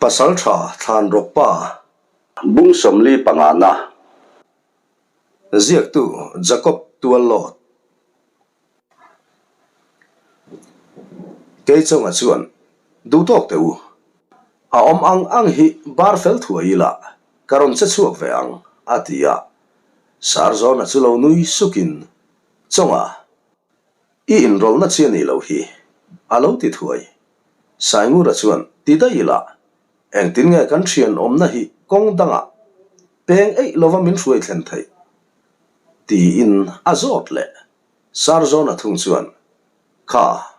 Pasaltha Thlanrawkpa Bung 45 na Ziaktu Jacob Tuallawt Keichunga chuan duhtawk teh u, a awm ang ang hi bar fel thuai ila ka rawn che chhuak ve ang a ti a. Sarzawna chu lo nui sukin Chunga I inrawlhna chi a nih loh hi, a lo ti thuai. Saingura chuan, Ti daih ila, engtin nge kan thian awmna hi kawng dangah peng eih lova min hruai thlen theih? tiin a zawt leh. Sarzawna thung chuan, Kha,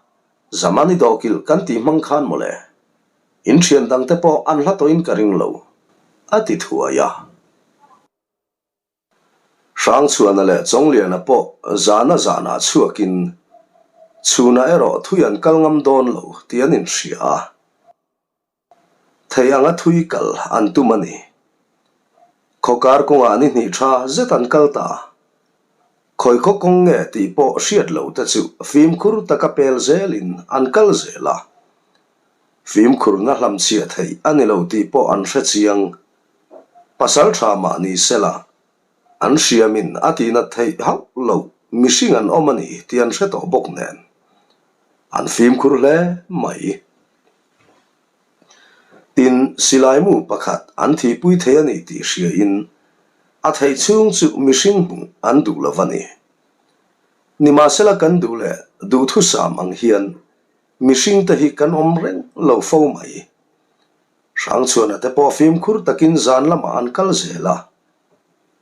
Zamani dawhkilh kan tih hmang khan mawle, in thian dangte pawh an hla tawhin ka ring lo, a ti thuai a. Hrangchhuana leh Chawngliana pawh zana zanah chhuakin chhunah erawh thui an kal ngam dawn lo tih an inhria a, thei anga thui kal an tum a ni. Khawkar kawngah ni hnih tha zet an kal ta. Khawi khaw kawng nge tih pawh hriat lo te chu fimkhur taka pel zelin an kal zel a, fimkhurna hlamchhiah theih a ni lo tih pawh an hre chiang. Pasal tha mah ni sela, an hriamin a tihnat theih hauh loh mihring an awm a ni tih an hre tawh bawk nen, an fimkhur hle mai. Tin, silaimu pakhat an thihpui thei a ni tih hriain a theih chhung chu mihring hmuh an duh lo a ni. Nimahsela kan duh leh duhthusam ang hian mihringte hi kan awm reng lo fo mai. Hrangchhuana te pawh fimkhur takin zan lamah an kal zel a,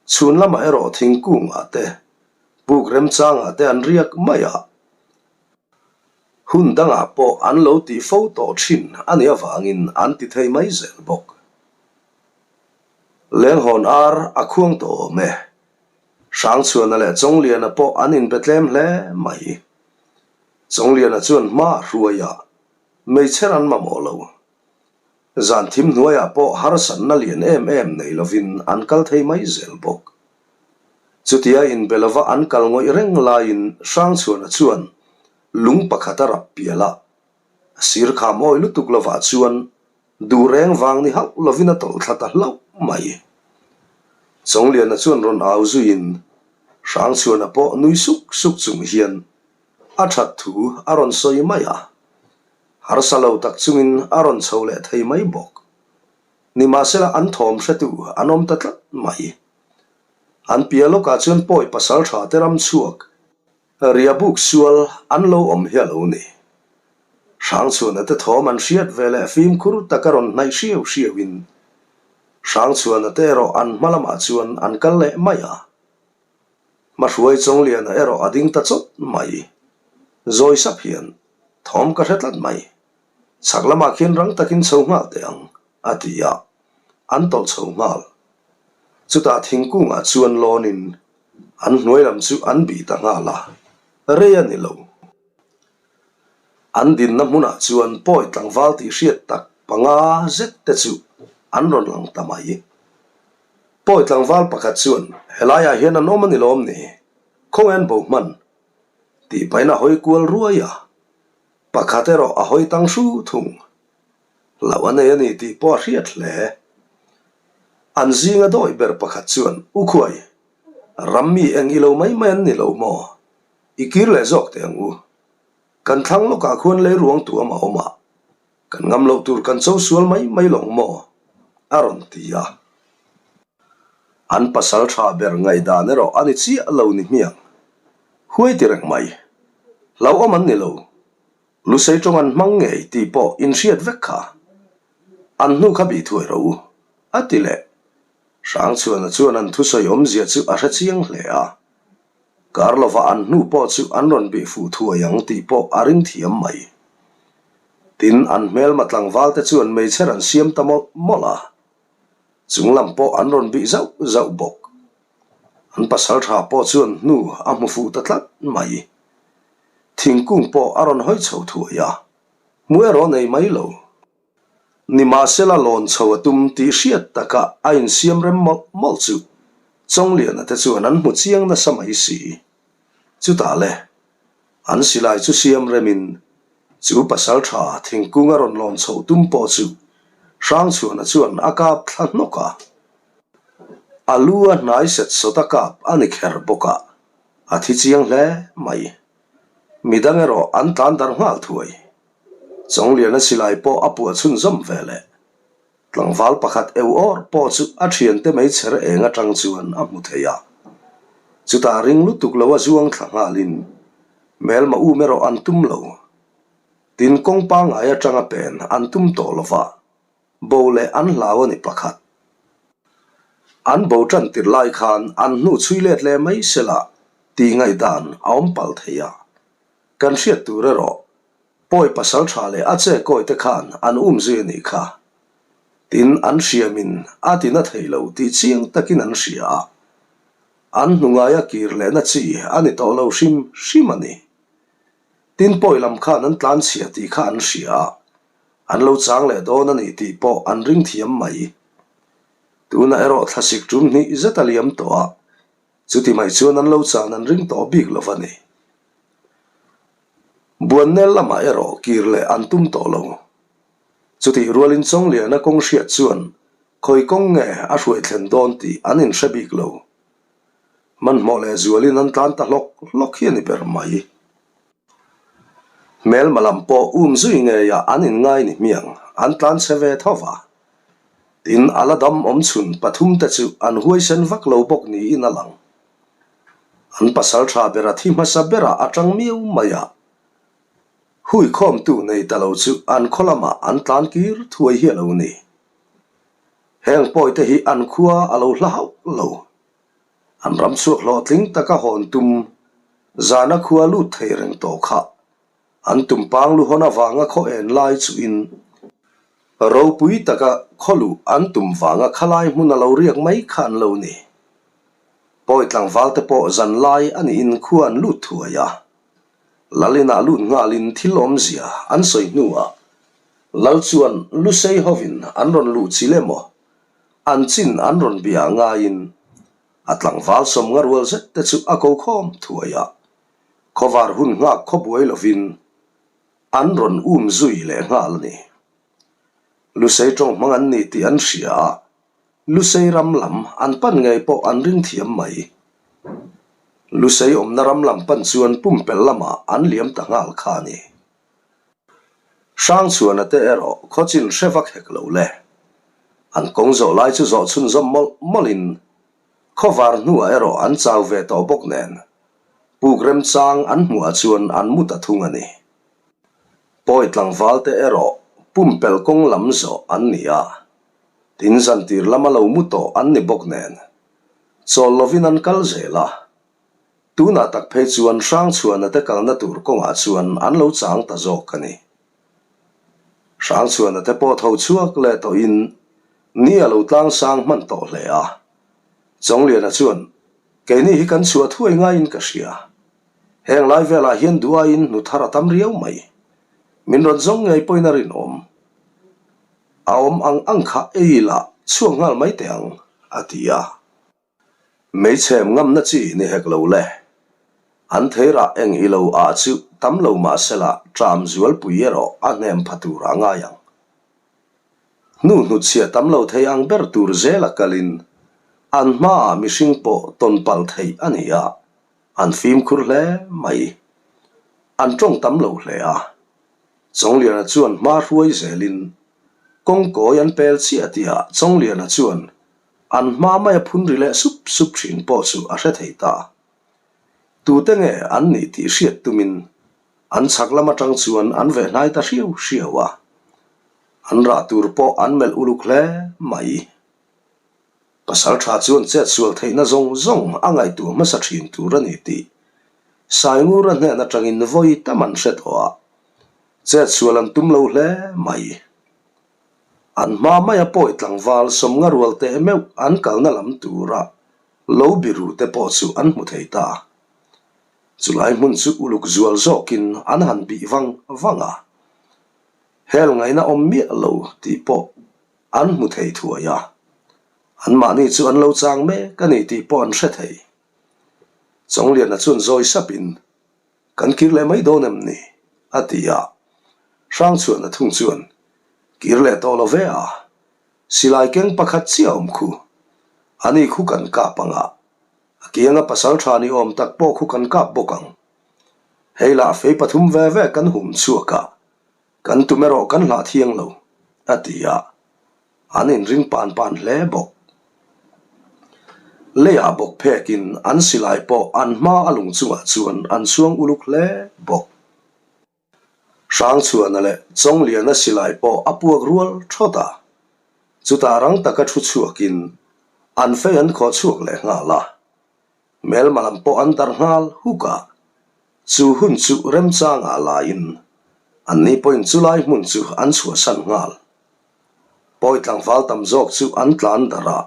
chhun lamah erawh thingkungah te, puk remchangah te an riak mai a. Hun dangah pawh an lo tih fo tawh thin a nih avangin an ti thei mai zel bawk. Lenghawn ar a khuang tawh awm e. Hrangchhuana leh Chawngliana pawh an inbe tlem hle mai. Chawngliana chuan hma a hruai a, meichher an mamawh lo. Zan thim hnuaiah pawh harsatna lian em em nei lovin an kal thei mai zel bawk. Chutia inbe lova an kal ngawih reng laiin Hrangchhuana chuan lung pakhat a rap pial a, a sir kham awi lutuk lovah chuan duh reng vang ni hauh lovin a tawlh thla ta hlauh mai. Chawngliana chuan rawn au zuiin Hrangchhuana pawh nui suk suk chung hian a that thu a rawn sawi mai a. Harsa lo tak chungin a rawn chho leh thei mai bawk. Nimahsela an thawm hretu an awm ta tlat mai. An piah lawkah chuan pawi pasal tha te ram chhuak riabuk sual an lo awm hi a lo ni. Hrangchhuana te thawm an hriat ve leh fimkhur taka rawn hnaih hriau hriauin Hrangchhuana te erawh an hma lamah chuan an kal leh mai a. Hmahruai Chawngliana erawh a ding ta chawt mai. Zawi sap hian Thawm ka hre tlat mai. Chhak lamah khian rang takin chho nghal teh ang, a ti a. An tawlh chho nghal. Chutah thingkungah chuan lawnin an hnuai lam chu an bih ta nghal a, rei a ni lo. An dinna hmunah chuan pawi tlangval tih hriat tak panga zet te chu an rawn lang ta mai. Pawi tlangval pakhat chuan, Helaiah hian an awm a ni lawm ni? Khawnge an bo hman? Tih pahin a hawi kual ruai a, pakhat erawh a hawi tang hru thung. Hlauh a nei a ni tih pawh a hriat hle. An zinga dawi ber pakhat chuan, U Khuai, ram mi eng i lo mai mai an ni lo maw? I kir leh zawk teh ang u. Kan thlang lawkah khuan lei ruang tu ama awm a, kan ngam loh tur kan cho sual mai mai lawng maw? a rawn ti a. An pasal tha ber ngaihdan erawh a ni chiah lo ni hmiang. Huai ti reng mai. Hlauhawm an ni lo. Lusei tawng an hmang ngei tih pawh inhriat vek kha. An hnu kha bih thuai rawh u, a ti leh. Hrangchhuana chuan an thusawi awmzia chu a hre chiang hle a. Kar lova an hnu pawh chu an rawn bih fuh thuai ang tih pawh a ring thiam mai. Tin, an hmelma tlangval te chuan meichher an siam ta mawlh mawlh a. Chung lam pawh an rawn bih zauh zauh bawk. An pasal tha pawh chuan hnu a hmu fuh ta tlat mai. Thingkung pawh a rawn hawi chho thuai a, hmu erawh nei mai lo. Nimahsela lawn chho a tum tih hriat taka a insiam rem mawlh mawlh chu Chawngliana te chuan an hmu chiang nasa mai si. Chutah le, an silai chu siam remin chu pasal tha thingkung a rawn lawn chhoh tum pawh chu. Hrangchhuana chuan a kap thla hnawk a. A lu a hnai set sawt a kap a ni kher bawk a, a thi chiang hle mai. Midang erawh an tlan darh nghal thuai. Chawngliana silai pawh a puah chhunzawm ve leh. Tlangval pakhat eu awr pawh chu a thiante meichher eng atang chuan a hmu thei a. Chutah ring lutuk lo a zuang thla nghalin hmelma um erawh an tum lo. Tin kawng pangngai atanga pen an tum tawh lo va, bo leh an hlau a ni pakhat. An bo tan tirh lai khan an hnu chhui let leh mai sela tih ngaihdan a awm palh thei a. Kan hriat tur erawh Pawi pasal tha leh a che kawi te khan an um zui a nih kha. Tin, an hriamin a ti na thei lo tih chiang takin an hria a. An hnu ngaia kir lehna chi a ni tawh lo hrim hrim a ni. Tin, pawi lam khan an tlan chhia tih kha an hria a, an lo chang leh dawn a ni tih pawh an ring thiam mai. Tunah erawh thlasik tum hnih zet a liam tawh a, chuti mai chuan an lo chan an ring tawh bik lo va ni. Buannel lamah erawh kir leh an tum tawh lo. Chutih rualin Chawngliana kawng hriat chuan khawi kawng nge a hruai thlen dawn tih an inhre bik lo. Hmanhmawh leh zualin an tlan ta hlawk hlawk hi a ni ber mai. Hmelma lam pawh um zui ngeiah an inngai ni hmiang an tlan chhe ve tho va. Tin, a la dam awm chhun pathumte chu an huaisen vak lo bawk niin a lang. An pasal tha bera thi hmasa berah a tang miau mai a, huikhawmtu nei ta lo chu an khaw lamah an tlan kir thuai hi a lo ni. Heng pawite hi an khua a lo hla hauh lo. An ram chhuak hlawhtling taka hawn tum zana khua lut thei reng tawh kha An tumpang luhawn avanga khaw en lai chuhin ropui taka khaw luh an tum vanga khalai hmun a lo riak mai kha an lo ni. Pawi tlangval te pawh zan lai a niin khua an lut thuai a. Lal inah lut nghalin thil awmzia an sawi hnuah Lal chuan Lusei hovin an rawn luh chil emaw an chin an rawn bia ngaiin a tlangval sawmnga rual zet te chu a ko khawm thuai a. Khawvar hun nghak khawbuai lovin an rawn um zui leh nghal a ni. Lusei tawng hmang an ni tih an hria a, Lusei ram lam an pan ngei pawh an ring thiam mai. Lusei awmna ram lam pan chuan pumpelh lamah an liam ta nghal kha a ni. Hrangchhuana te erawh khawchin hre vak hek lo le. An kawng zawh lai chu zawh chhunzawm mawlh mawlhin Khawvar hnuah erawh an chau ve tawh bawk nen, puk remchang an hmuhah chuan an mu ta thung a ni. Pawi tlangval te erawh pumpelh kawng lam zawh an ni a, tin zantir lama lo mu tawh an ni bawk nen, chawl lovin an kal zel a. Tunah tak phei chuan Hrangchhuana te kalna tur kawngah chuan an lo chang ta zawk a ni. Hrangchhuana te pawh tho chhuak leh tawhin ni a lo tlang sang hman tawh hle a. Chawngliana chuan, Keini hi kan chhuah thuai ngaiin ka hria. Heng lai velah hian duhaiin hnu thar a tam riau mai. Min rawn zawng ngei pawhin a rinawm. A awm ang ang kha ei ila chhuak nghal mai teh ang, a ti a. Hmeichhem ngamna chi ni hek lo le. An theirah eng i lo ah chu tam lo mah sela ṭam zualpui erawh a hnem pha tur a ngai ang. Hnu hnutchhia tam lo thei ang ber tur zela kalin an hmaah mihring pawh tawn palh theih a ni a, an fimkhur hle mai. An ṭawng tam lo hle a. Chawngliana chuan hma hruai zelin kawngkawi an pel chiah tihah Chawngliana chuan An hma maia phun ri leh sup sup thin pawh chu a hre thei ta. Tute nge an nih tih hriat tumin an chhak lam atang chuan an veh hnai ta hriau hriau a. An rah tur pawh an melh uluk hle mai. Pasal tha chuan chet sual theihna zawng zawng a ngaihtuah hmasa thin tur a ni tih Saingura hnen atangin vawi tam an hre tawh a, chet sual an tum lo hle mai. An hma maia pawi tlangval sawmnga rual teh meuh an kalna lam tura lo biru te pawh chu an hmu thei ta. Chulai hmun chu uluk zual zawkin an han bih vang vang a, hel ngaihna awm miah lo tih pawh an hmu thei thuai a, anmahni chu an lo chang mek a ni tih pawh an hre thei. Chawngliana chuan zawi sapin Kan kir leh mai dawn em ni? a ti a. Hrangchhuahna thung chuan, Kir leh tawh lo ve a. Silai keng pakhat chiah awm khu. Ani khu kan kap ang a, a kianga pasal tha ni awm tak pawh khu kan kap bawk ang. Hei lah fei pathum ve ve kan hum chhuak a, kan tum erawh kan hlah thiang lo, a ti a. An inring pan pan hle bawk. Leiah bawk phekin an silai pawh an hma a lung chungah chuan an chhuang uluk hle bawk. Hrangchhuana leh Chawngliana silai pawh a puak rual thawt a, chutah rang taka thu chhuakin an fei an khawh chhuak leh nghal a. Hmelma lam pawh an darh nghal huk a, chu hun chu remchangah laiin anni pawhin chulai hmun chu an chhuahsan nghal. Pawi tlangval tam zawk chu an tlan darh a,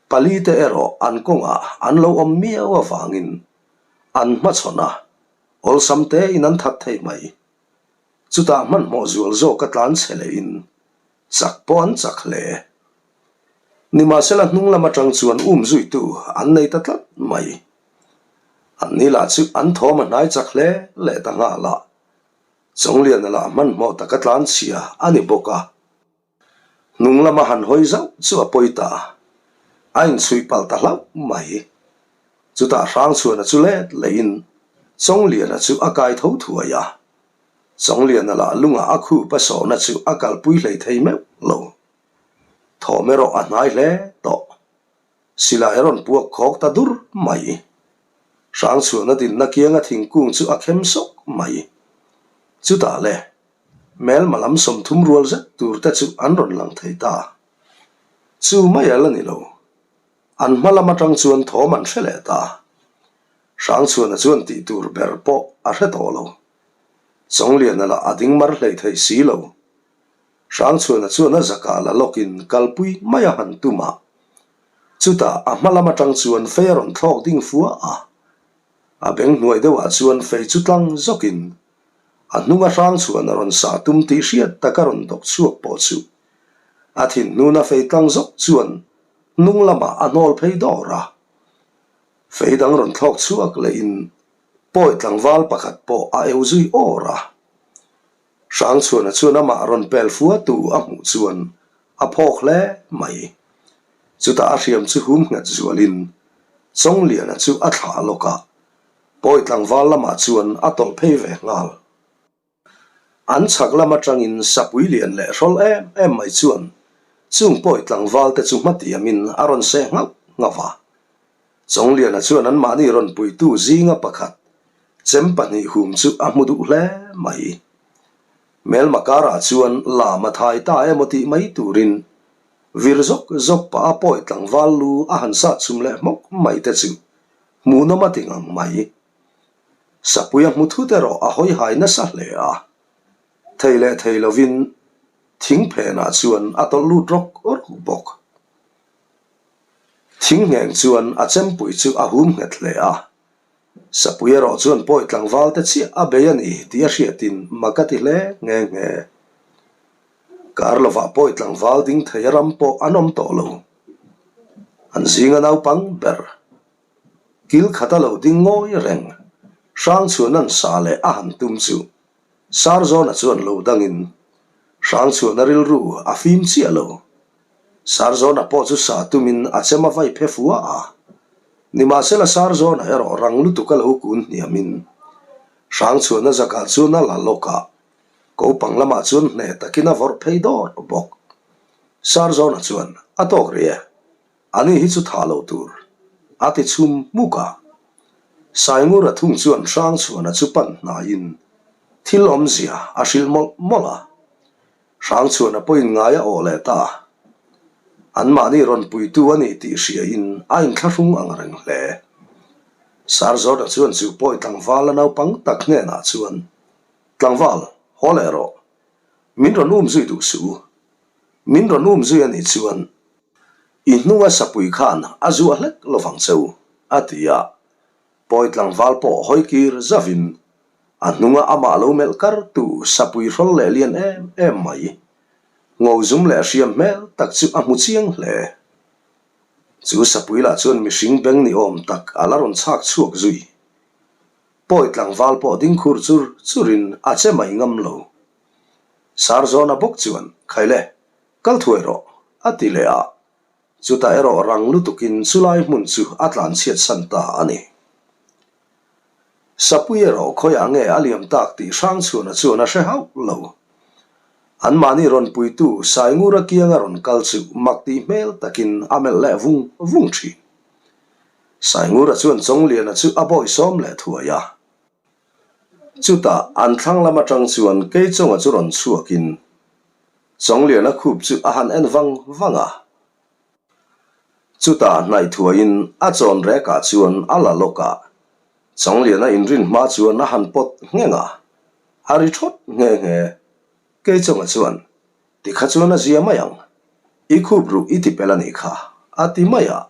pali te erawh an kawngah an lo awm miau avangin an hmachhawn a, Awlsam tein an that thei mai. Chutah hmanhmawh zual zawk a tlan chhe lehin chak pawh an chak hle. Nimahsela hnung lam atang chuan um zuitu an nei ta tlat mai. Anni lah chu an thawm a hnai chak hle leh ta nghal a, Chawngliana lah hmanhmawh taka tlan chhia a ni bawk a. Hnung lama han hawi zauh chu a pawi ta a, a inchhuih palh ta hlauh mai. Chutah Hrangchhuana chu let lehin Chawngliana chu a kai tho thuai a. Chawngliana lah lungah a khup a sawhna chu a kalpui hlei thei meuh lo. Thawm erawh a hnai hle tawh. Silai a rawn puak khawk ta dur mai. Hrangchhuana dinna kianga thingkung chu a khem sawk mai. Chutah le, Hmelma lam 30 rual zet tur te chu an rawn lang thei ta. Chu mai a la ni lo. An hma lam atang chuan thawm an hre leh ta. Hrangchhuana chuan tih tur ber pawh a hre tawh lo. Chawngliana lah a ding mar hlei thei si lo. Hrangchhuana chuan a zakah la lawkin kalpui mai a han tum a. Chutah a hma lam atang chuan fei a rawn thlawk ding fua a. A beng hnuai deuhah chuan fei chu tlang zawkin A hnunga hrangchhuan a rawn sah tum tih hriat tak a rawn dawk chhuak pawh chu a thinhnuna fei tlang zawk chuan hnung lamah a hnawl phei dawr a. Fei dang rawn thlawk chhuak lehin pawi tlangval pakhat pawh a eu zui awr a. Hrangchhuana chuan amah rawn pel fua tu a hmuh chuan a phawk hle mai. Chutah a hriam chu hum nghet zualin Chawngliana chu a thlah lawk a. Pawi tlangval lamah chuan a tawlh phei ve nghal. An chhak lam atangin sapui lian leh hrawl em em mai chuan chung pawi tlangval te chu hmatiamin a rawn seh nghauh nghauh a. Chawngliana chuan anmahni rawn puitu zinga pakhat chem pahnih hum chu a hmu duh hle mai. Hmelma karah chuan lam a thai ta emaw tih mai turin vir zawk zawk pah a pawi tlangval lu a han sat chhum leh hmawk mai te chu Hmuhnawm a ti ngang mai. Sapuia hmu thut erawh a hawi hai nasa hle a. Thei leh thei lovin thing phenah chuan a tawlh lut rawk rawk bawk. Thing ngheng chuan a chempui chu a hum nghet hle a. Sapui erawh chuan pawi tlangval te chiah a bei a ni tih a hriatin mak a ti hle nghe nghe. Kar lovah pawi tlangval ding thei a ram pawh an awm tawh lo. An zinga naupang ber. Kil khat a lo ding ngawi reng. Hrangchhuan an sa leh a han tum chu Sarzawna chuan lo dangin Hrangchhuana rilru a fim chiah lo. Sarzawna pawh chu sa tumin a chem a vai phe fua a. Nimahsela Sarzawna erawh rang lutuk a lo kun hniamin Hrangchhuana zakah chuan a la lawk a, kopang lamah chuan hneh takin a vawrh phei dawr bawk. Sarzawna chuan a tawk rih e. Ani hi chu tha lo tur a ti chhum hmuk a. Saingura thung chuan Hrangchhuana chu pan hnaiin thil awmzia a hrilh mawlh mawlh a. Hrangchhuana pawhin ngai a awh leh ta a. Anmahni rawn puitu a ni tih hriain a inthlahrung ang reng hle. Sarzawna chuan chu pawi tlangval a naupang tak hnenah chuan, Tlangval, haw leh rawh. Min rawn um zui duh suh u. Min rawn um zui a nih chuan i hnunga sapui khan a zuah hlek lovang che u, a ti a. Pawi tlangval pawh hawi kir zavin a hnunga amah lo melh kartu sapui hrawl leh lian em em mai, ngo zum leh hriam hmel tak chu a hmu chiang hle. Chu sapui lah chuan mihring beng ni awm tak a la rawn chhak chhuak zui. Pawi tlangval pawh ding khur chur churin a che mai ngam lo. Sarzawna bawk chuan, Khaile, kal thuai rawh, A ti leh a, chutah erawh rang lutukin chulai hmun chu a tlanchhiat san ta a ni. Sapui erawh khawiah nge a liam tak tih Hrangchhuana chuan a hre hauh lo. Anmahni rawn puitu Saingura kianga rawn kal chu mak tih hmel takin a melh leh vung vung thin. Saingura chuan Chawngliana chu a bawisawm leh thuai a. Chutah an thlang lam atang chuan Keichawnga chu rawn chhuakin Chawngliana khup chu a han en vang vang a. Chutah hnaih thuaiin a chawn rekah chuan a la lawk a, Chawngliana inrin hma chuan a han pawt ngheng a, a ri thawt nghe nghe. Keichawnga chuan, Tikha chuan a zia mai ang. I khup ruh i ti pel a nih kha, a ti mai a.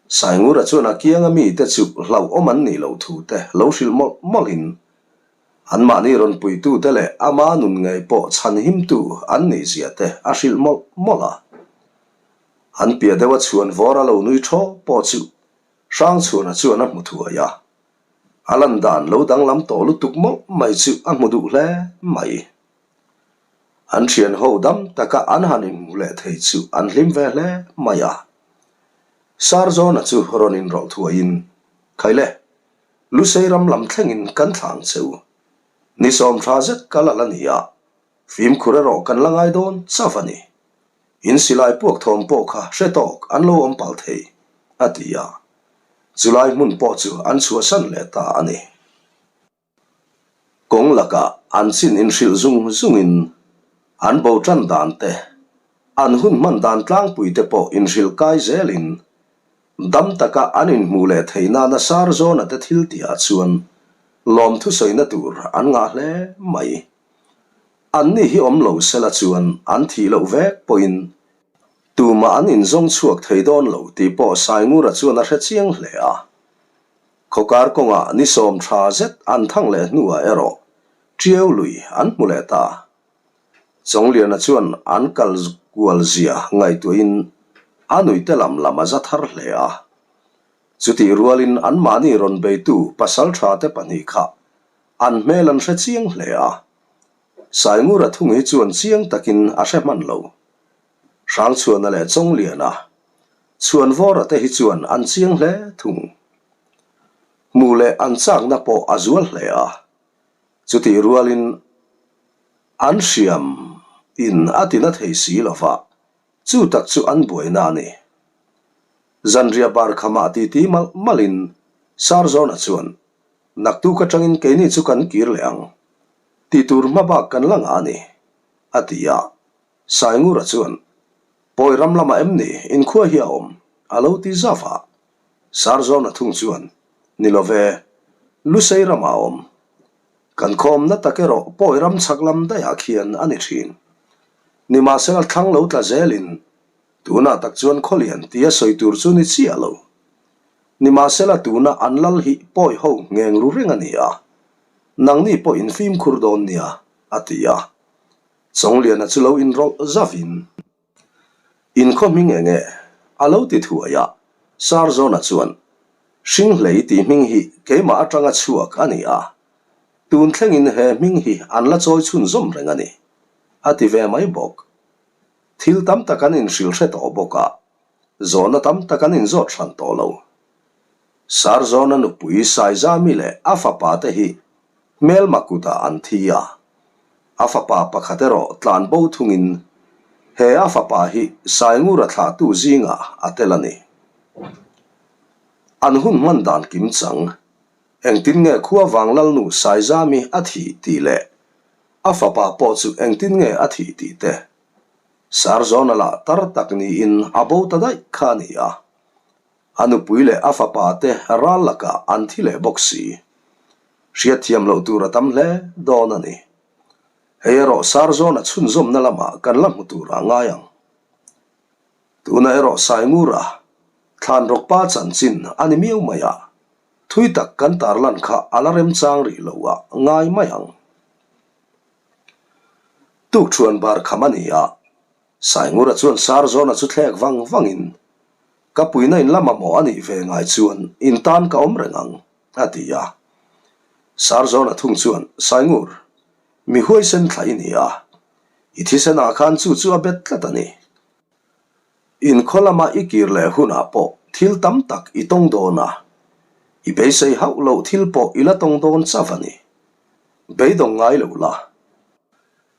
Saingura chuan a kianga mite chu hlauhawm an nih loh thu te lo hrilh mawlh mawlhin, anmahni rawn puitute leh ama nun ngei pawh chhanhimtu an nih zia te a hrilh mawlh mawlh a. An piah deuha chhuan vawr a lo nui thaw pawh chu Hrangchhuana chuan a hmu thuai a. A lan dan lo danglam tawh lutuk mawlh mai chu a hmu duh hle mai. An thian ho dam taka an han inhmu leh thei chu an hlim ve hle mai a. Sarzawna chu rawn inrawlh thuaiin, Khaile, Lusei ram lam thlengin kan thlang che u. Ni sawmtha zet kal a la ni a, fimkhur erawh kan la ngai dawn chauh a ni. In silai puak thawm pawh kha hre tawk an lo awm palh thei, a ti a. Chulai hmun pawh chu an chhuahsan leh ta a ni. Kawng lakah an chin inhrilh zung zungin an bo tan dan te, an hun hman dan tlangpui te pawh inhrilh kai zelin dam taka an inhmuh leh theih nana Sarzawna te thil tihah chuan lawmthu sawina tur an ngah hle mai. Anni hi awm lo sela chuan an thih loh vek pawhin tumah an inzawng chhuak thei dawn lo tih pawh Saingura chuan a hre chiang hle a. Khawkar kawngah ni sawm tha zet an thang leh hnuah erawh Tiau lui an hmu leh ta. Chawngliana chuan an kal kual zia ngaihtuahin a nuite lam lam a za thar hle a. Chutih rualin anmahni rawn beitu pasaltha te pahnih kha an hmel an hre chiang hle a. Saingura thung hi chuan chiang takin a hre hman lo. Hrangchhuana leh Chawngliana Chhuanvawra te hi chuan an chiang hle thung. Hmuh leh an chakna pawh a zual hle a. Chutih rualin an hriam in a tina thei si lo va, chu tak chu an buaina a ni. Zanriah bar khamah titi malh malhin Sarzawna chuan, Naktuk atangin keini chu kan kir leh ang. Tih tur hma bak kan la ngah a ni, a ti a. Saingura chuan, Pawi ram lamah em ni inkhua hi a awm? a lo ti zauh a. Sarzawna thung chuan, Ni lo ve, Lusei ramah a awm. Kan khawmna tak erawh pawi ram chhak lam daihah khian a ni thin. Nimahsela thlang lo tla zelin, tunah tak chuan Khawlian tia sawi tur chu ni chiah lo. Nimahsela tuna an lal hi pawi ho ngheng ru reng a ni a, nangni pawh in fimkhur dawn nia, a ti a. Chawngliana chu lo inrawlh zauhin, In khaw hming eng e? a lo ti thuai a. Sarzawna chuan, Hringhlei tih hming hi keimah atanga chhuak a ni a, tun thlengin he hming hi an la chawi chhunzawm reng a ni, a ti ve mai bawk. Thil tam tak an inhrilh hre tawh bawk a, zawhna tam tak an inzawt hran tawh lo. Sarzawna nupui Saizami leh a fapa te hi Hmelma kutah an thi a, a fapa pakhat erawh tlan bo thungin he a fapa hi Saingura thlahtu zingah a tel a ni. An hun hman dan kim chang, engtin nge khua Vanglalnu Saizami a thih tih leh a fapa pawh chu engtin nge a thih tih te, Sarzawna lah tar tak niin a bo ta daih kha a ni a. A nupui leh a fapa te ral lakah an thi leh bawk si. Hriatthiam loh tur a tam hle dawn a ni. Hei erawh Sarzawna chhunzawmna lamah kan la hmu tur a ngai ang. Tuna erawh Saingura, Thlanrawkpa chanchin a ni miau mai a, thui tak kan tarlan kha a la remchang rih lo a ngai mai ang. Tukṭhuan bar kham a ni a, Saingura chuan Sarzawna chu thlek vang vangin, Ka puina in la mamawh a nih ve ngai chuan in tan ka awm reng ang, a ti a. Sarzawna thung chuan, Saingur, mi huaisen thla i ni a, i thisenah khan chu chu a bet tlat a ni. In khaw lama i kir leh hunah pawh thil tam tak i tawng dawn a, i beisei hauh loh thil pawh i la tawng dawn chauh a ni. Beidawng ngai lo la.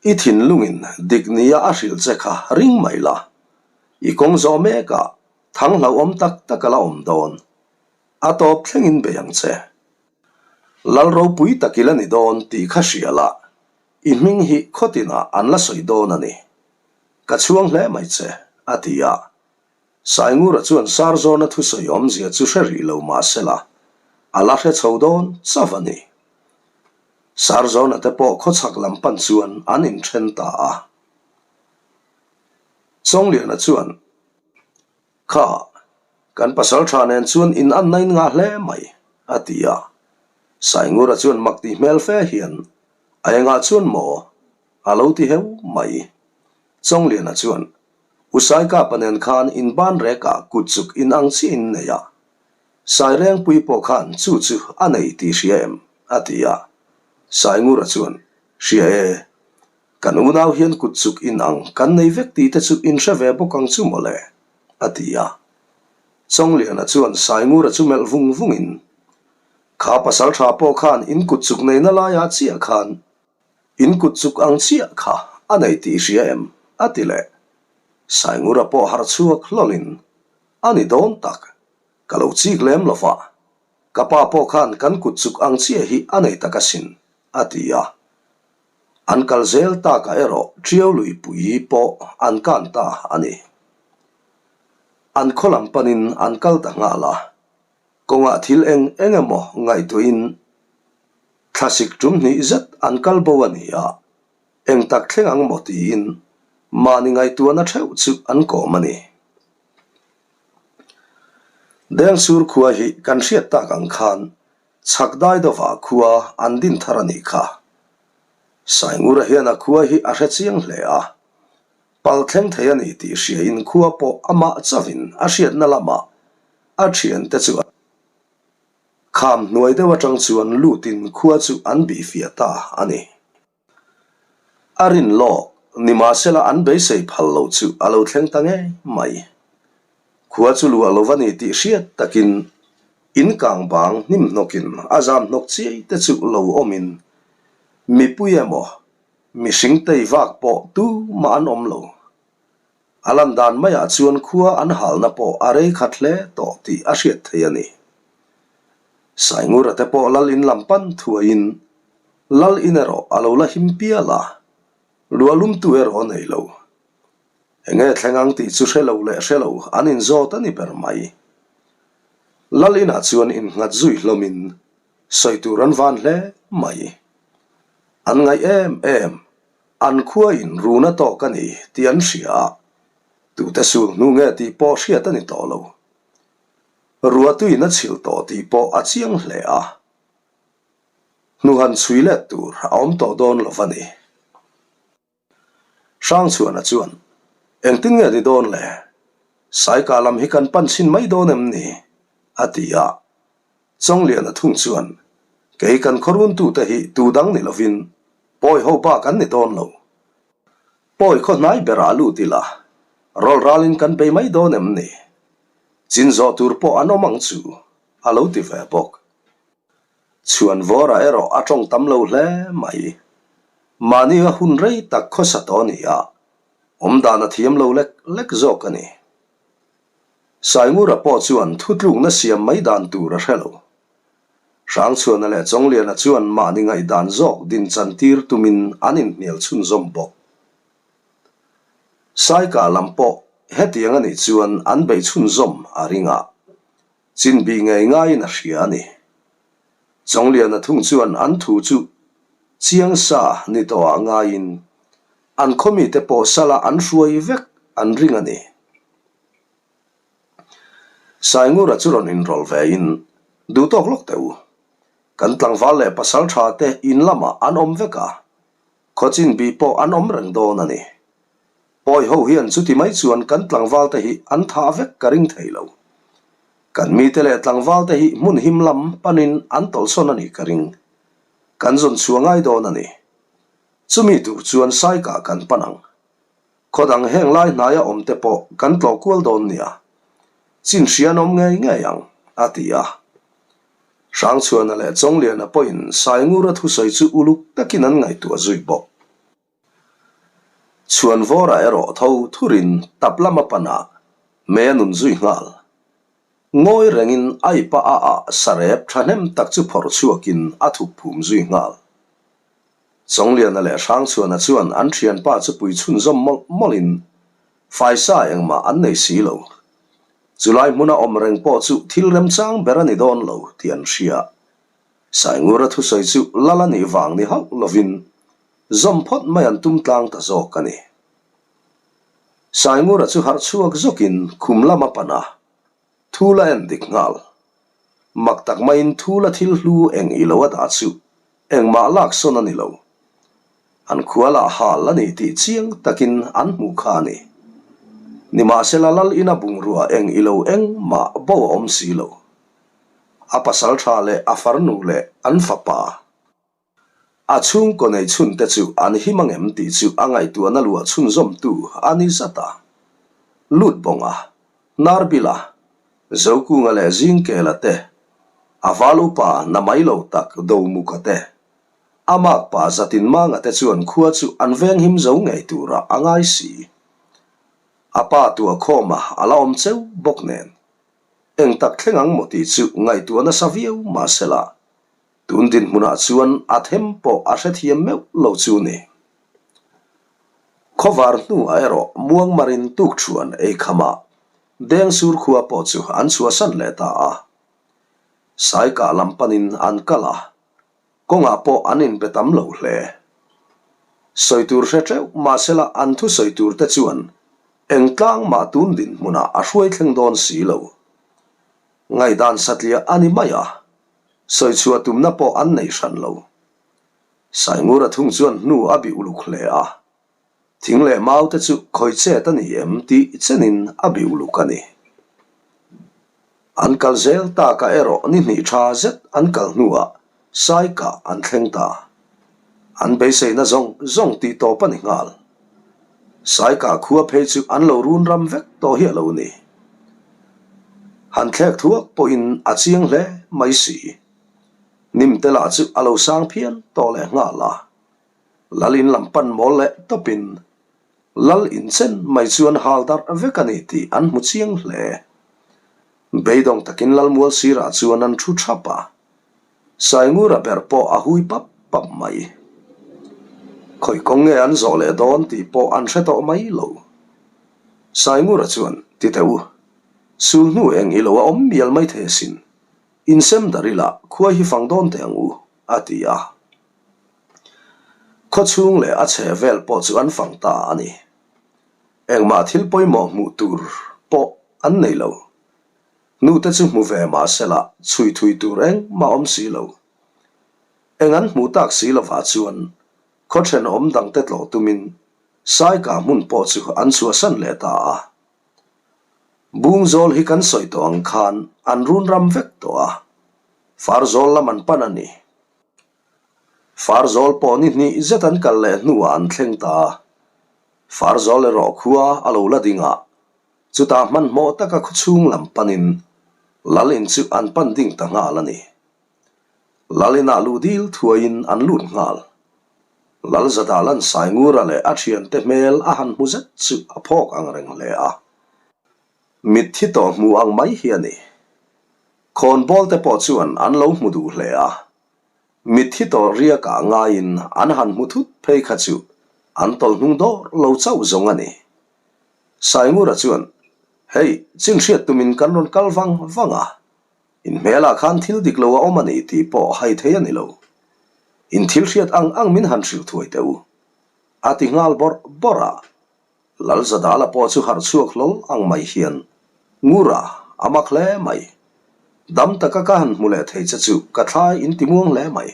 I thinlungin dik nia a hrilh che kha ring mai la. I kawng zawh mekah thang hlauhawm tak tak a la awm dawn. A tawp thlengin bei ang che. Lal ropui tak i la ni dawn tih kha hria la, i hming hi khaw tinah an la sawi dawn a ni. Ka chhuang hle mai che, a ti a. Saingura chuan Sarzawna thusawi awmzia chu hre rih lo mah sela, a la hre chho dawn chauh a ni. Sarzawna te pawh khawchhak lam pan chuan an inthen ta a. Chawngliana chuan. Kha, kan pasal tha nen chuan in anna in ngah hle mai, a ti a. Saingura chuan mak tih hmel fe hian, A engah chuan maw? a lo ti heu mai. Chawngliana chuan, U Saikapa nen khan in ban rekah kut chuk in ang chiah in nei a. Sairengpui pawh khan chu chu a nei tih hria em? a ti a. Saingura chuan, Hria e, Kan unau hian kut chuk in ang kan nei vek tih te chu in hre ve bawk ang chu mawle, a ti a. Chawngliana chuan Saingura chu melh vung vungin, Kha pasal tha pawh khan in kut chuk neihna laiah chiah khan in kut chuk ang chiah kha a nei tih i hria em? a ti leh. Saingura pawh harh chhuak hlawlin, A ni dawn tak, ka lo chik lem lo va, ka pa pawh khan kan kut chuk ang chiah hi a nei tak asin, a ti a. An kal zel takah erawh Ṭiau luipui pawh an kan ta a ni. An khaw lam panin an kal ta nghal a, kawngah thil eng eng emaw ngaihtuahin thlasik ṭum hnih zet an kal bo a ni a, eng tak thleng ang maw tiin mahni ngaihtuahna ṭheuh chu an kawm a ni. Dengsur khua hi kan hriat tak ang khan Chhak dai dawvah khua an din thar a nih kha. Saingura hian a khua hi a hre chiang hle a, pal thleng thei a ni tih hriain khua pawh amah chauhin a hriatna lamah a thiante chu a kham hnuai deuh atang chuan lutin khua chu an bihfiah ta a ni. A rin lawk, nimahsela an beisei phal loh chu a lo thleng ta ngei mai. Khua chu luah lo va ni tih hriat takin in kang bang hnim hnawkin a zam hnawk chiai te chu lo awmin mipui emaw mihring tei vak pawh tumah an awm lo. A lan dan maiah chuan khua an halna pawh a rei khat hle tawh tih a hriat theih a ni. Saingura te pawh lal in lam pan thuaiin lal in erawh a lo la him pial a, luahlumtu erawh a nei lo. Enge thleng ang tih chu hre lo leh hre lo an inzawt a ni ber mai. Lal inah chuan innghat zui hlawmin sawi tur an van hle mai. An ngaih em em. An khuain run a tawk a ni tih an hria a, tute sul hnu nge tih pawh hriat a ni tawh lo. Ruahtuin a chhilh tawh tih pawh a chiang hle a, hnu han chhui let tur a awm tawh dawn lo va ni. Hrangchhuana chuan, Engtin nge ni dawn le? Saika lam hi kan pan chhin mai dawn em ni? a ti a. Chawngliana thung chuan, Kei kan khawruntute hi tu dang ni lovin Pawi ho bak an ni dawn lo. Pawi khaw hnai berah lut ila, rawl ralin kan bei mai dawn em ni? Chin zawh tur pawh an awm ang chu, a lo ti ve bawk. Chhuanvawra erawh a tawng tam lo hle mai. Mahni a hun rei tak khawsa tawh a ni a, awmdan a thiam lo lek lek zawk a ni. Saingura pawh chuan thutlukna siam mai dan tur a hre lo. Hrangchhuana leh Chawngliana chuan mahni ngaihdan zawk din chantir tumin an inhnial chhunzawm bawk. Saika lam pawh hetiang a nih chuan an beih chhunzawm a ring a, chinbi ngei ngaiin a hria a ni. Chawngliana thung chuan an thu chu chiang sa ni tawhah ngaiin an khawmite pawh sala an hruai vek an ring a ni. Saingura chu rawn inrawlh ve in, Duh tawk lawk teh u. Kan tlangval leh pasal tha te in lamah an awm vek a, khawchin bih pawh an awm reng dawn a ni. Pawi ho hian chuti mai chuan kan tlangval te hi an thah vek ka ring thei lo. Kan mite leh tlangval te hi hmun him lam panin an tawlhsawn a nih ka ring. Kan zawn chhuah ngai dawn a ni. Chumi tur chuan Saikah kan pan ang. Khaw dang heng lai hnaia awm te pawh kan tlawh kual dawn nia. Chin hria an awm ngei ngei ang, a ti a. Hrangchhuana leh Chawngliana pawhin Saingura thusawi chu uluk takin an ngaihtuah zui bawk. Chhuanvawra erawh tho thurin tap lama panah mei a nun zui nghal. Ngawi rengin Aipa a ah sarep thahnem tak chu phawrh chhuakin a thup phum zui nghal. Chawngliana leh Hrangchhuana chuan an thianpa chu pui chhunzawm mawlh mawlhin faisa engmah an nei si lo. Chulai hmuna awm reng pawh chu thil remchang ber a ni dawn lo tih an hria. Saingura thusawi chu lal a nih vang ni hauh lovin zawm phawt mai an tum tlang ta zawk a ni. Saingura chu harh chhuak zawkin khum lam a pan a, thul a en dik nghal. Mak tak maiin thul a thil hlu eng i lo a dah chu engmah lak sawn a ni lo. An khua lah hal a ni tih chiang takin an hmuh kha a ni. Nimahsela lal ina bungrua eng i lo engmah bo a awm si lo. A pasal tha leh a farnu leh an fapa. A chhungkaw nei chhunte chu an him angem tih chu a ngaihtuahna luah chhunzawmtu a ni zat a. Lut bawnga, Hnarbila, Zokunga leh Zingkela te, a val upa na mai lo tak Domuka te, a makpa Zatinmanga te chuan khua chu an venghim zo ngei turah a ngai si. A pa tuahkhawma a la awm cheu bawk nen. Eng tak thleng ang maw tih chu ngaihtuah nasa viau mahsela Tun dinhmunah chuan a them pawh a hrethiam meuh lo chu ni. Khawvar hnuah erawh Muangmarin tukṭhuan ei khamah Dengsur khua pawh chu an chhuahsan leh ta a. Saikah lam panin an kal a, kawngah pawh an inbe tam lo hle. Sawi tur hre ṭeuh mahsela an thusawi turte chuan eng tlang mah tun dinhmunah a hruai thleng dawn si lo. Ngaihdan satliah a ni mai a, sawi chhuah tumna pawh an nei hran lo. Saingura thung chuan hnu a bih uluk hle a, thing leh mau te chu khawi chet a ni em tih chenin a bih uluk a ni. An kal zel takah erawh ni hnih tha zet an kal hnuah Saikah an thleng ta. An beiseina zawng zawng tih tawp a ni nghal. Saikah khua phei chu an lo run ram vek tawh hi a lo ni. Han thlek thuak pawhin a chiang hle mai si. Nimte lah chu a lo sang phian tawh leh nghal a. Lal in lam pan mawl leh tawpin Lal inchen mai chuan hal darh vek a ni tih an hmu chiang hle. Beidawng takin Lalmual sirah chuan an thu thap a, Saingura ber pawh a hui pap pap mai. Khawi kawng nge an zawh leh dawn tih pawh an hre tawh mai lo. Saingura chuan, Ti teh u, sul hnu eng i lo a awm mial mai thei asin, insem dar ila khua hi fang dawn teh ang u, a ti a. Khaw chhung leh a chhe vel pawh chu an fang ta a ni. Engmah thil pawimawh hmuh tur pawh an nei lo. Nute chu hmu ve mah sela chhui thui tur engmah awm si lo. Eng an hmuh tak si lovah chuan khaw thenawm dangte tlawh tumin Saika hmun pawh chu an chhuahsan leh ta a. Bungzawl hi kan sawi tawh ang khan an run ram vek tawh a, Farzawl lam an pan a ni. Farzawl pawh ni hnih zet an kal leh hnuah an thleng ta a. Farzawl erawh khua a lo la ding a, chutah hmanhmawh taka khawchhung lam panin Lal in chu an pan ding ta nghal a ni. Lal inah luh dil thuaiin an lut nghal. Lal Zadalan Saingura leh a thiante hmel a han hmu zet chu a phawk ang reng hle a. Mitthi tawh hmu ang mai hi a ni. Khawnbawl te pawh chuan an lo hmu duh hle a. Mitthi tawh riakah ngaiin an han hmu thut phei kha chu an tawlh hnung dawr lo chauh zawng a ni. Saingura chuan, Hei, chin hriat tumin kan rawn kal vang vang a, in hmelah khan thil dik lo a awm a ni tih pawh hai thei a ni lo. In thil hriat ang ang min han hrilh thuai teh u. A ti nghal bawrh bawrh a. Lalzadala pawh chu harh chhuak hlawl ang mai hian, Ngura, a mak hle mai. Dam taka ka han hmu leh thei che chu ka thlai in ti muang hle mai.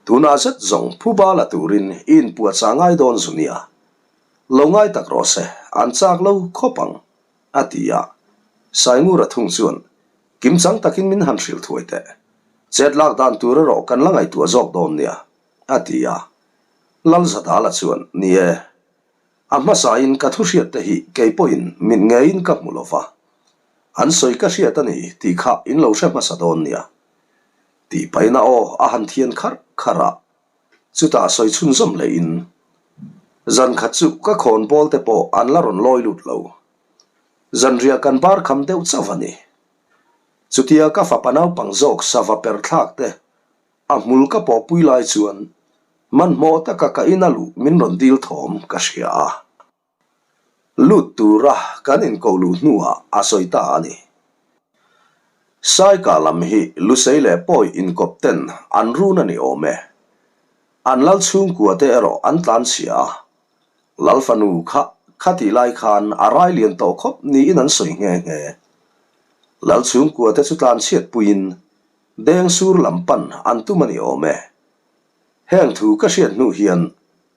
Tunah zet zawng phuba la turin i inpuahchah ngai dawn zu nia. Lo ngai tak rawh se, an chak lo khawp ang, a ti a. Saingura thung chuan, Kimchang takin min han hrilh thuai teh. Chet lak dan tur erawh kan la ngaihtuah zawk dawn nia, a ti a. Lalzadala chuan, Ni e. A hmasain ka thu hriat te hi kei pawhin mit ngeiin ka hmu lo va, an sawi ka hriat a ni tih kha in lo hre hmasa dawn nia. Tih paina aw a han thian kharh kharh a, chutah sawi chhunzawm lehin, Zan khat chu ka khawn bawl te pawh an la rawn lawi lut lo. Zanriah kan bar kham deuh chauh a ni. Chutia ka fapa naupang zawk sava per thlak te A hmul ka pawhpui lai chuan hmanhmawh taka ka ina luh min rawn dil thawm ka hria a. Lut tura kan inkoh luh hnuah a sawi ta a ni. Saika lam hi Lusei leh Pawi inkawp ten an run a ni awm e. An lal chhungkua te erawh an tlanchhia a. Lal fanu kha khatih lai khan a rai lian tawh khawp niin an sawi nghe nghe. Lal chhungkua te chu tlanchhiat puiin Deng sur lam pan an tum a ni awm e. Heng thu ka hriat hnu hian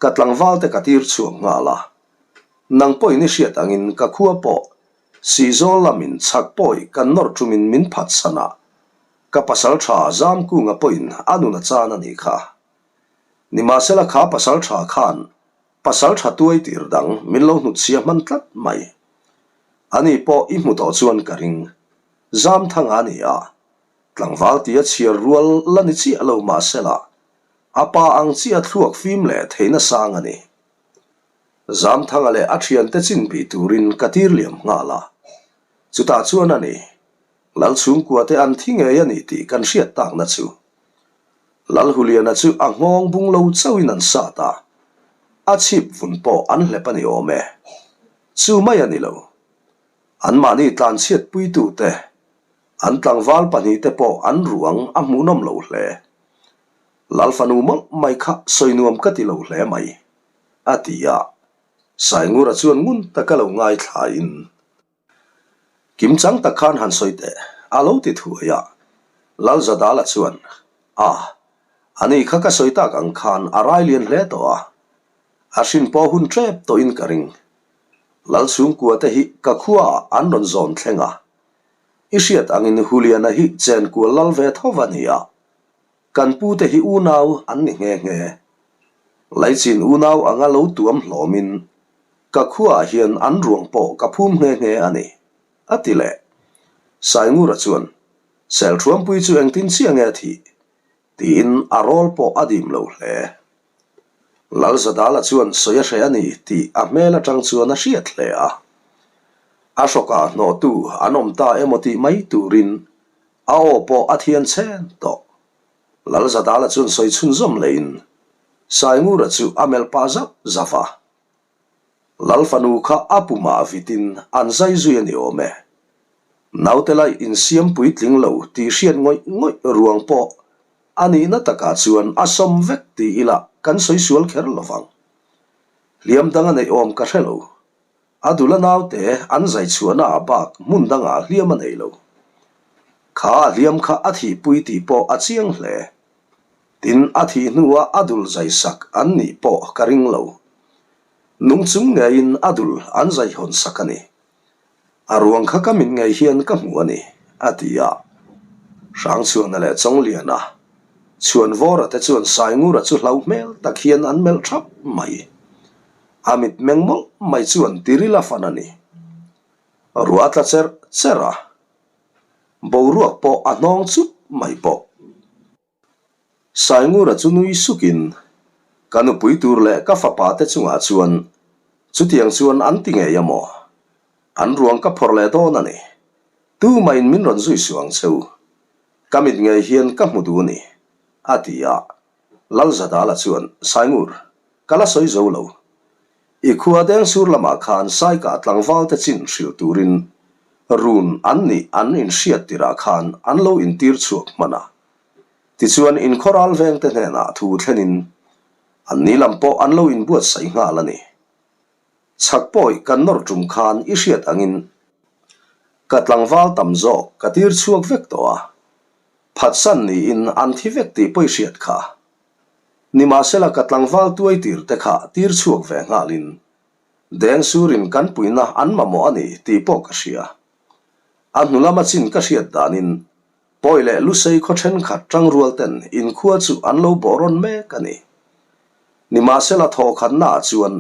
ka tlangval te ka tir chhuak nghal a. Nang pawhin i hriat angin ka khua pawh Sihzawl lamin chhak pawi kan nawr tumin min phat san a, ka pasal tha Zamkunga pawhin a nun a chan a nih kha. Nimahsela kha pasal tha khan pasal tha tuai tir dang min lo hnutchhia hman tlat mai. Ani pawh i hmu tawh chuan ka ring. Zamthanga a ni a, tlangval tia chhiar rual la ni chiah lo mahsela, a pa ang chiah thluak fim leh theihna sang a ni. Zamthanga leh a thiante chin bih turin ka tir liam nghal a, chutah chuan a ni, Lal chhungkua te an thi ngei a ni tih kan hriat takna chu. Lal Huliana chu a nghawng bung lo chauhin an sat a, a chhip vun pawh an hlep a ni awm e. Chu mai a ni lo. Anmahni tlanchhiat puitute, an tlangval pahnihte pawh an ruang a hmuhnawm lo hle. Lal fanu mawlh mai kha sawi nuam ka ti lo hle mai, a ti a. Saingura chuan ngun taka lo ngaithlain, Kim chang tak khan han sawi teh, a lo ti thuai a. Lal Zadala chuan, A, ani kha ka sawi tak ang khan a rai lian hle tawh a, a hrin pawh hun tep tawhin ka ring. Lal chhungkua te hi ka khua ah an rawn zawn thleng a. I hriat angin Huliana hi chenkual lal ve tho va ni a. Kan pu te hi unau an ni nghe nghe. Laichin unau anga lo tuam hlawmin ka khua ah hian an ruang pawh ka phum nghe nghe a ni, a ti leh. Saingura chuan, Selṭhuampui chu engtin chiah nge a thih? Tiin a rawl pawh a dim lo hle. Lalzadala chuan sawi a hreh a ni tih a hmel atang chuan a hriat hle a. A hrawkah hnawhtu an awm ta emaw tih mai turin a aw pawh a thian chhen tawh. Lalzadala chuan sawi chhunzawm leiin Saingura chu a melh pah zauh zauh a. Lal fanu kha a pumah vitin an zai zui a ni awm e. Naute laih insiam puitling lo tih hriat ngawih ngawih ruang pawh a nihna takah chuan a sawm vek ti ila kan sawi sual kher lo vang. Hliam dang a neih awm ka hre lo. A dula naute an zai chhuahna ah bak hmun dangah hliam a nei lo. Kha a hliam kha a thihpui tih pawh a chiang hle. Tin, a thih hnuah a dul zai sak an nih pawh ka ring lo. Nung chung ngeiin a dul an zai hawn sak a ni. A ruang kha ka mit ngei hian ka hmu a ni, a ti a. Hrangchhuana leh Chawngliana, Chhuanvawra te chuan Saingura chu hlau hmel tak hian an melh thap mai. A mit meng mawlh mai chuan tiril a fan a ni. Ruah a tla cherh cherh a, boruak pawh a hnawng chup mai bawk. Saingura chu nui sukin, Ka nupui tur leh ka fapa te chungah chuan chutiang chuan an ti ngei a maw? An ruang ka phawrh leh dawn a ni. Tumahin min rawn zui suh ang che u. Ka mit ngei hian ka hmu duh a ni, a ti a. Lalzadala chuan, Saingur, ka la sawi zo lo. I khua Dengsur lamah khan Saikah tlangvalte chin hrilh turin run an nih an inhriat tirah khan an lo intir chhuak hman a. Tichuan inkhawral vengte hnenah thu thlenin an ni lam pawh an lo inbuatsaih nghal a ni. Chhak pawi kan nawr tum khan i hriat angin ka tlangval tam zawk ka tir chhuak vek tawh a, phatsan niin an thi vek tih pawh i hriat kha. Nimahsela ka tlangval tuai tir te kha tir chhuak ve nghalin Dengsurin kan puihna an mamawh a ni tih pawh ka hria. A hnu lama chin ka hriat danin Pawi leh Lusei khaw thenkhat tangrual ten inkhua chu an lo bawh rawn mek a ni. Nimahsela thawhkhatnaah chuan.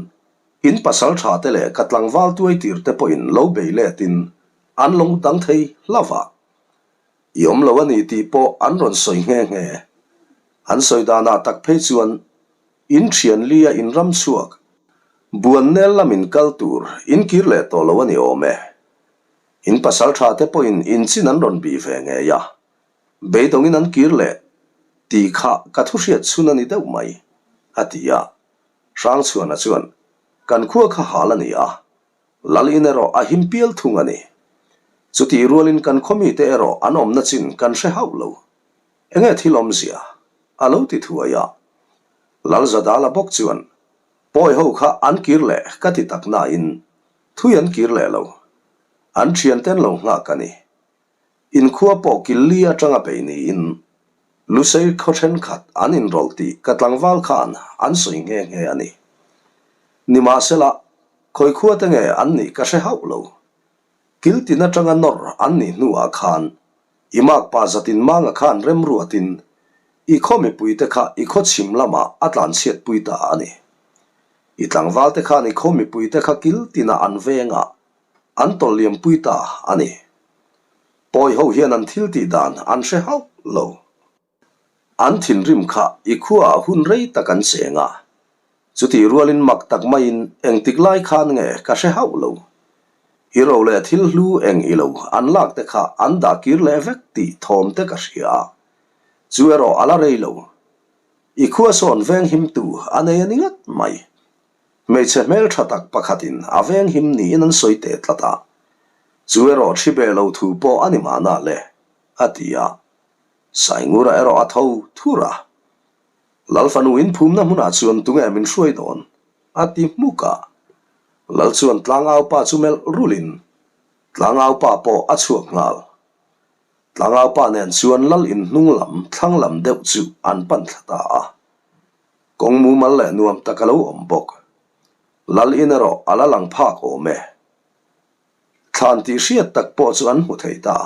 In pasal tha te leh ka tlangval tuai tir te pawhin lo bei letin an lo dang thei hlauh a. I awm lo a ni tih pawh an rawn sawi nghe nghe. An sawi danah tak phei chuan in thian li a in ram chhuak buan nel lamin kal tur in kir leh tawh lo a ni awm e. In pasal tha te pawhin in chin an rawn bih ve ngei a. Beidawngin an kir leh tih kha ka thu hriat chhun a ni deuh mai, a ti a. Hrangchhuana chuan, Kan khua kha hal a ni a, Lal in erawh a him pial thung a ni. Chutih rualin kan khaw mite erawh an awmna chin kan hre hauh lo. Enge thil awmzia? a lo ti thuai a. Lal Zadala bawk chuan, Pawi ho kha an kir leh ka ti tak nain thui an kir leh lo. An thianten lo nghak a ni. Inkhua pawh kil li atanga bei niin Lusei khaw thenkhat an inrawlh tih ka tlangval khan an sawi nghe nghe a ni. Nimahsela, khawi khua te nge an nih ka hre hauh lo. Kil tin atanga nawr an nih hnuah khan i makpa zatin manga khan remruatin i khaw mipuite kha i khaw chhim lamah a tlanchhiatpui ta a ni. I tlangvalte khan i khaw mipuite kha kil tinah an vengah An tawlh liampui ta a ni. Pawi ho hian an thil tih dan an hre hauh lo. An thinrim kha i khuaah hun rei tak an cheng a. Chutih rualin mak tak maiin engtik lai khan nge ka hre hauh lo. I ro leh thil hlu eng i lo an lak te kha an dah kir leh vek tih thawm te ka hria a. Chu erawh a la rei lo. I khua sawn venghimtu a nei a ni ngat mai. Hmeichhe hmeltha tak pakhatin a venghim niin an sawi teh tlat a, chu erawh thi be lo thu pawh a ni mahna le, a ti a. Saingura erawh a tho thur a. Lal fanu inphumna hmunah chuan tunge min hruai dawn? a ti hmuk a. Lal chuan tlangaupa chu melh rulhin tlangaupa pawh a chhuak nghal. Tlangaupa nen chuan lal inhnung lam thlang lam deuh chu an pan thla ta a. Kawng mumal leh nuam tak a lo awm bawk. Lal in erawh a la lang phak awm e. Thlan tih hriat tak pawh chu an hmu thei ta.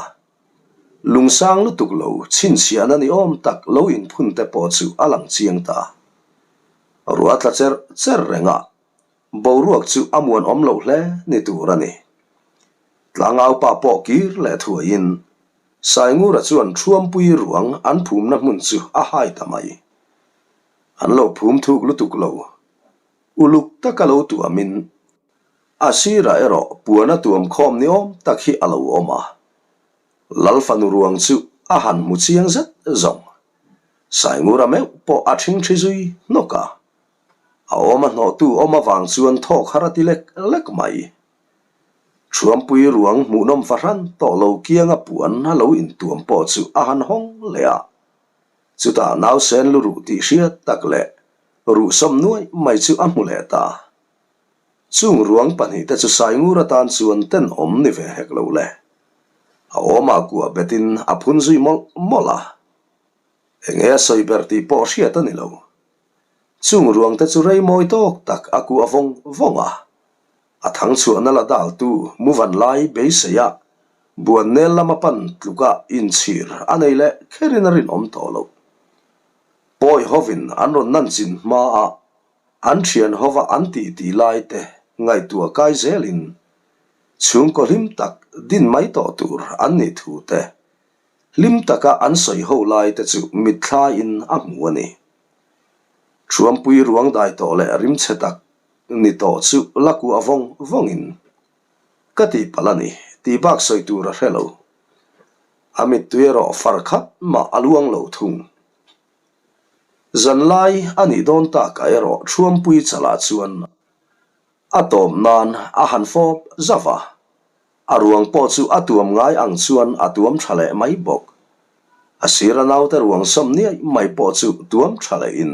Lungsang lutuk lo chhinchhiahna ni awm tak lo inphun te pawh chu a lang chiang ta. Ruah tla cher cher reng a, boruak chu a muan awm loh hle ni tur a ni. Tlangaupa pawh kir leh thuaiin Saingura chuan Thuampui ruang an phumna hmun chu a hai ta mai. An lo phum thuk lutuk lo. Uluk taka lo tuamin a sirah erawh puana tuam khawm ni awm tak hi a lo awm a. Lal fanu ruang chu a han hmu chiang zet zawng. Saingura meuh pawh a thingthi zui hnawk a. A awm a hnawhtu awm avang chuan thawk har a ti lek lek mai. Thuampui ruang hmuhnawm fahran tawh lo kianga puan a lo intuam pawh chu a han hawng leh a. Chutah nausen lu ruh tih hriat tak leh ruhsawm nuaih mai chu a hmu leh ta. Chung ruang pahnihte chu Saingur atan chuan tenawm ni ve hek lo le. A awmah kuah betin a phun zui mawlh mawlh a. Enge a sawi ber tih pawh hriat a ni lo. Chung ruangte chu rei mawi tawk tak a kuah vawng vawng a. A thang chhuahna la daltu Muvan lai beiseia Buannel lama pan tluka inchhir a nei leh kherin a rinawm tawh loh. Pawi hovin an rawn nan chin hmaa an thian hova an tih tih lai te ngaihtuah kai zelin chhungkaw hlim tak din mai tawh tur an nih thu te hlim taka an sawi ho lai te chu mitthlaiin a hmu a ni. Thuampui ruang dai tawh leh rimchhe tak ni tawh chu la kuah vawng vawngin ka tih palh a ni tih bak sawi tur a hre lo. A mittui erawh far khat mah a luang lo thung. Zanlai a nih dawn takah erawh Thuampui chalah chuan a tawp nan a han fawp zauh a, a ruang pawh chu a tuam ngai ang chuan a tuam tha leh mai bawk. A sira naute ruang sawm niaih mai pawh chu tuam tha lehin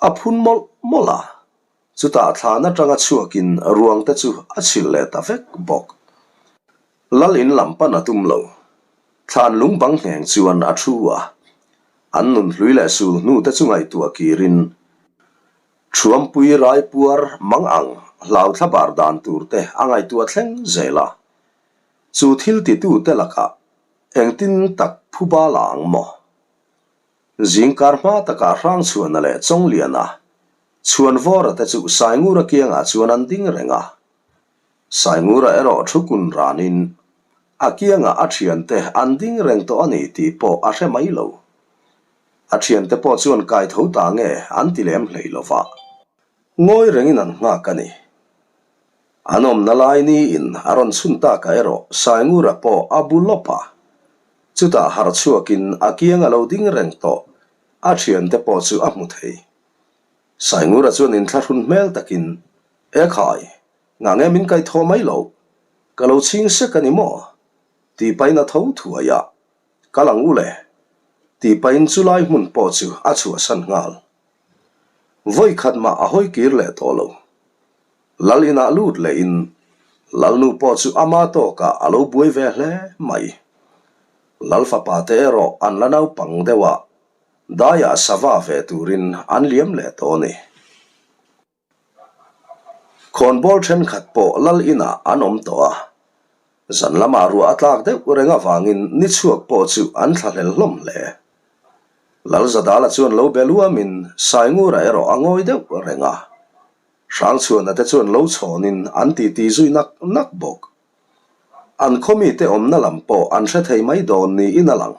A phun mawlh mawlh a, chutah thlan atanga chhuakin ruang te chu a chhilh leh ta vek bawk. Lal in lam pan a tum lo. Thlan lung bang ngheng chuan a thu a, an nun hlui leh sul hnu te chu ngaihtuah kirin Thuampui raipuar mang ang hlau thlabar dan tur te a ngaihtuah thleng zel a. Chu thil titu te lakah engtin tak phuba la ang maw? Zingkar hma takah Hrangchhuana leh Chawngliana. Chhuanvawra te chu Saingura kiangah chuan an ding reng a. Saingura erawh thu kun ranin a kiangah a thiante an ding reng tawh a ni tih pawh a hre mai lo. A thiante pawh chuan kai tho ta nge an ti lem hlei lo va. Ngawi rengin an nghak a ni. An awmna lai niin a rawn chhun takah erawh Saingura pawh a bu lawp a. Chutah harh chhuakin a kiang a lo ding reng tawh a thiante pawh chu a hmu thei. Saingura chuan inthlahrun hmel takin, E khai, ngah nge min kaihthawh mai loh? Ka lo chhing sek a ni maw? Tih pahin a tho thuai a, Kal ang u le, tih pahin chulai hmun pawh chu a chhuahsan nghal. Vawi khat mah a hawi kir leh tawh lo. Lal inah lut lehin Lalnu pawh chu ama tawkah a lo buai ve hle mai. Lal fapa te erawh an la naupang deuh a, daiah sava ve turin an liam leh tawh a ni. Khawnbawl thenkhat pawh lal inah an awm tawh a, zan lamah ruah a tlak deuh reng avangin ni chhuak pawh chu an thlahlel hlawm hle. Lalzadala chuan lo be luamin Saingura erawh a ngawi deuh reng a, Hrangchhuana te chuan lo chhawnin an titi zui nak nak bawk. An khaw mite awmna lam pawh an hre thei mai dawn niin a lang.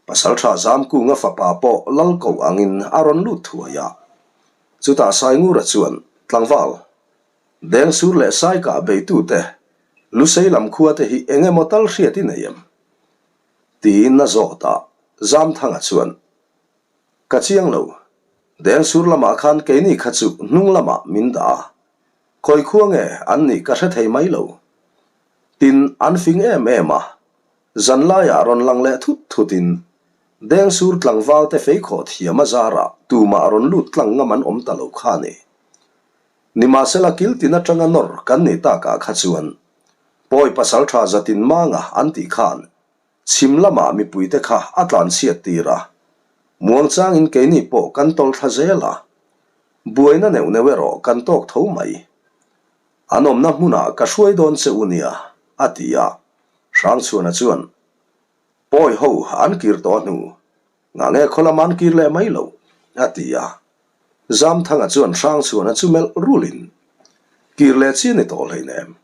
Pasalṭha Zamkunga fapa pawh lal koh angin a rawn lut thuai a. Chutah Saingura chuan, Tlangval, Dengsur leh Saikah beitute, Lusei lam khuate hi eng emaw tal hriat i nei em? Tiin a zawt a, Zamthanga chuan, Ka chiang lo, Dengsur lamah khan keini kha chu hnung lamah min dah a, khawi khua nge an nih ka hre thei mai lo. Tin, an fing em em a, Zan laiah rawn lang leh thut thutin Dengsur tlangvalte feikhawh thiam a zarah tumah rawn lut tlang ngam an awm ta lo kha a ni. Nimahsela kiltin atanga nawr kan nih takah kha chuan Pawi pasaltha zatin manga an tih khan chhim lamah mipuite kha a tlanchhiat tir a, muangchangin keini pawh kan tawlh thla zel a, buaina neuh neuh erawh kan tawk tho mai. An awmna hmunah ka hruai dawn che u nia, a ti a. Hrangchhuana chuan, Pawi ho an kir tawh a hnu, ngah nge khaw lam an kir leh mai lo? a ti a. Zamthanga chuan Hrangchhuana chu melh rulin, Kir leh chi a ni tawh hleinem.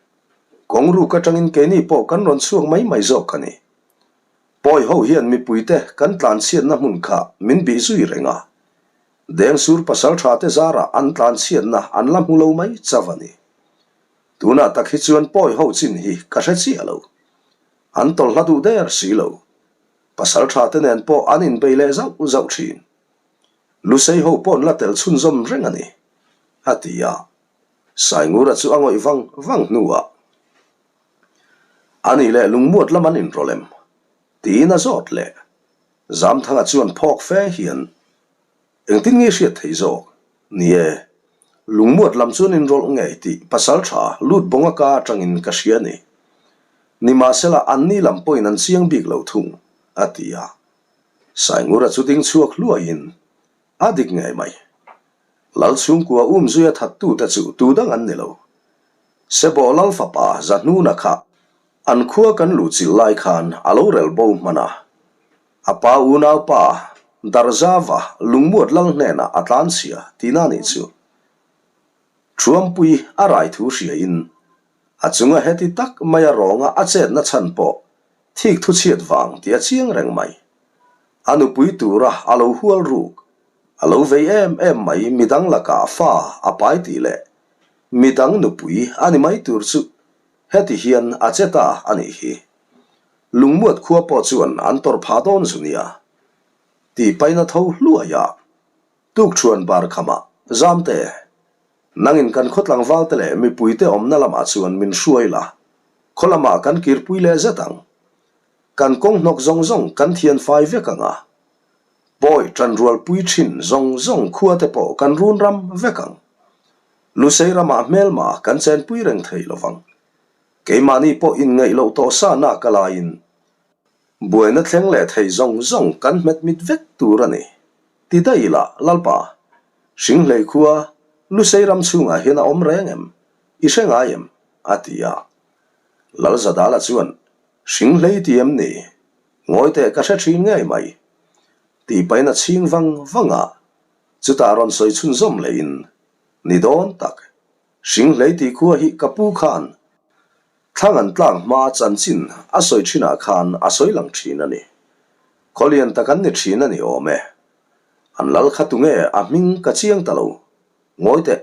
Kawng ruk atangin keini pawh kan rawn chhuak mai mai zawk a ni. Pawi ho hian mipuite kan tlanchhiatna hmun kha min bih zui reng a. Dengsur pasaltha te zarah an tlanchhiatna an la hmu lo mai chauh a ni. Tunah tak hi chuan pawi ho chin hi ka hre chiah lo. An tawlhla duh der si lo. Pasal tha te nen pawh an inbei leh zauh zauh thin. Lusei ho pawh an la tel chhunzawm reng a ni, a ti a. Saingura chu a ngawih vang vang hnuah, A nih leh lungmuat lam an inrawlh em? tiin a zawt leh. Zamthanga chuan phawk fe hian, Engtin nge hriat thei zawk? Ni e, lungmuat lam chuan inrawlh ngei tih pasal tha lut bawnga ka atangin ka hria a ni. Nimahsela anni lam pawhin an chiang bik lo thung, a ti a. Saingura chu ding chhuak hluaiin a dik ngei mai. Lal chhungkua umzuia thattute chu tu dang an ni lo. Sebawh Lal fapa Zahnuna kha an khua kan luhchilh lai khan a lo rel bo hman a. A pa unaupa Darzava lungmuat lal hnenah a tlanchhia tihna nih chu. Thuampui a rai thu hriain a chunga heti tak maia rawnga a chetna chhan pawh thik thu chhiat vang tih a chiang reng mai. A nupui tura a lo hual ruk, a lo vei em em mai midang lakah fa a pai tih leh midang nupui a ni mai tur chu heti hian a che ta a nih hi. Lungmuat khua pawh chuan an tawrh phah dawn zu nia. Tih paina tho hluai a, tukṭhuan bar khamah, Zamte, nangin kan khaw tlangvalte leh mipuite awmna lamah chuan min hruai la, khaw lamah kan kirpui leh zet ang. Kan kawng hnawk zawng zawng kan thian fai vek ang a, pawi ṭanrualpui ṭhin zawng zawng khuate pawh kan run ram vek ang. Lusei ramah hmelma kan chenpui reng thei lovang. Keimahni pawh inngaih loh tawh sa nak a laiin buaina thleng leh thei zawng zawng kan hmet mit vek tur a ni. Ti daih ila, Lalpa, Hringhlei khua Lusei ram chhungah hian a awm reng em? I hre ngai em? a ti a. Lalzadala chuan, Hringhlei ti em ni? Ngawi teh ka hre thin ngei mai. Tih pahin a chhing vang vang a. Chutah rawn sawi chhunzawm lehin, Ni dawn tak, Hringhlei tih khua hi ka pu khan thlang an tlak hma chanchin a sawi thinah khan a sawi lang thin a ni. Khaw lian tak an ni thin a ni awm e. An lal kha tunge a hming ka chiang ta lo. Ngawi teh,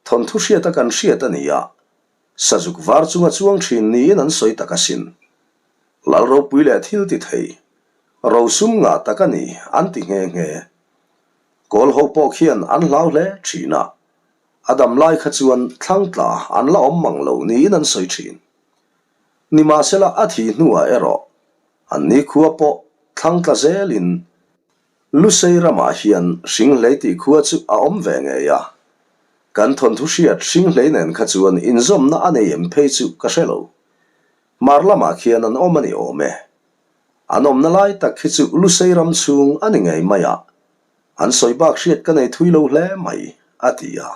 thawnthu hriata kan hriat a ni a, sazuk var chunga chuang thin niin an sawi tak asin. Lal ropui leh thil ti thei, rosum ngah tak a ni an ti nghe nghe. Kawl ho pawh khian an hlau hle thin a, a dam lai kha chuan thlang tla an la awm mang lo niin an sawi thin. Nimahsela a thih hnuah erawh an nikhua pawh thlang tla zelin Lusei ramah hian Hringhlei tih khua chu a awm ve ngei a. Kan thawnthu hriat Hringhlei nen kha chuan inzawmna a nei em phei chu ka hre lo. Hmar lamah khian an awm a ni awm e. An awmna lai tak khi chu Lusei ram chhung a ni ngei mai a, an sawi bak hriat ka nei thui lo hle mai, a ti a.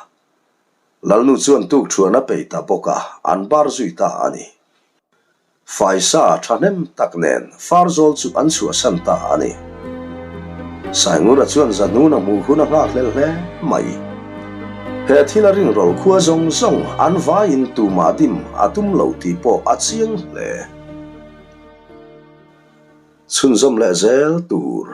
Lalnu chuan tuk thuan a pei ta bawk a, an bar zui ta a ni. Faisa thahnem tak nen Farzawl chu an chhuahsan ta a ni. Saingura chuan Zahnuna hmuh hun a nghakhlel hle mai. He thil a ringrawlh khua zawng zawng an vaiin tumah dim a tum lo tih pawh a chiang hle. Chhunzawm leh zel tur.